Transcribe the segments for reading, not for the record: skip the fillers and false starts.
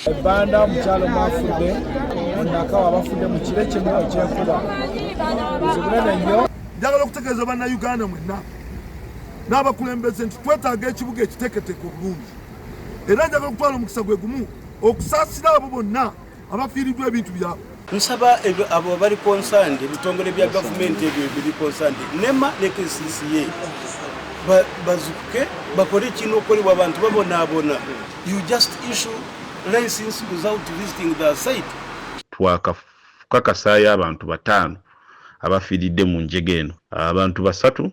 Ebbanda omukyalo mwafudde, Nakawa abafudde mu kiro kimu ekyenkuba. Buzibu bunene nnyo. Njagala okutegeeza Bannayuganda mwenna n'abakulembeze nti twetaaga ekibuga ekiteeketeeke obulungi, era njagala okutwala omukisa gwe gumu okusaasira abo bonna abafiiriddwa ebintu byabwe. Nsaba abo abali concerned, ebitongole bya gavumenti ebyo ebiri concerned, NEMA ne KCCA, bazukuke bakole kino okukolebwa. Abantu babonaabona. You just issue license without visiting the site. Twakakasaayo abantu bataano abafiiridde mu njega eno. Abantu basatu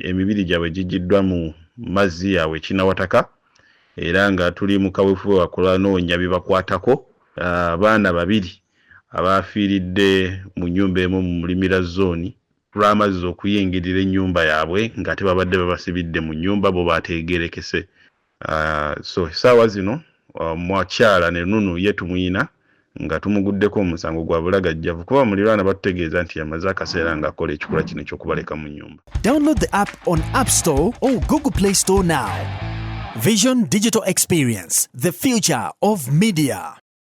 emibiri gyabwe gigiddwa mu mazzi yaabwe Kinawataka, era nga tuli mu kaweefube wakulanoonya bibakwatako. Abaana babiri abafiiridde mu nnyumba emu mu Mulimira Zone lw'amazzi okuyingirira ennyumba yaabwe ng'ate babadde babasibidde mu nnyumba, bo bategerekese. So essaawa zino mwakyala ne nunu ye tumuyina nga tumuguddeko omusango gwa bulagajjavu, kuba muliraana batutegeeza nti yamaze akaseera ng'akola ekikolwa kino ekyokubaleka mu nnyumba. Download the app on App Store or Google Play Store now. Vision Digital Experience, the future of media.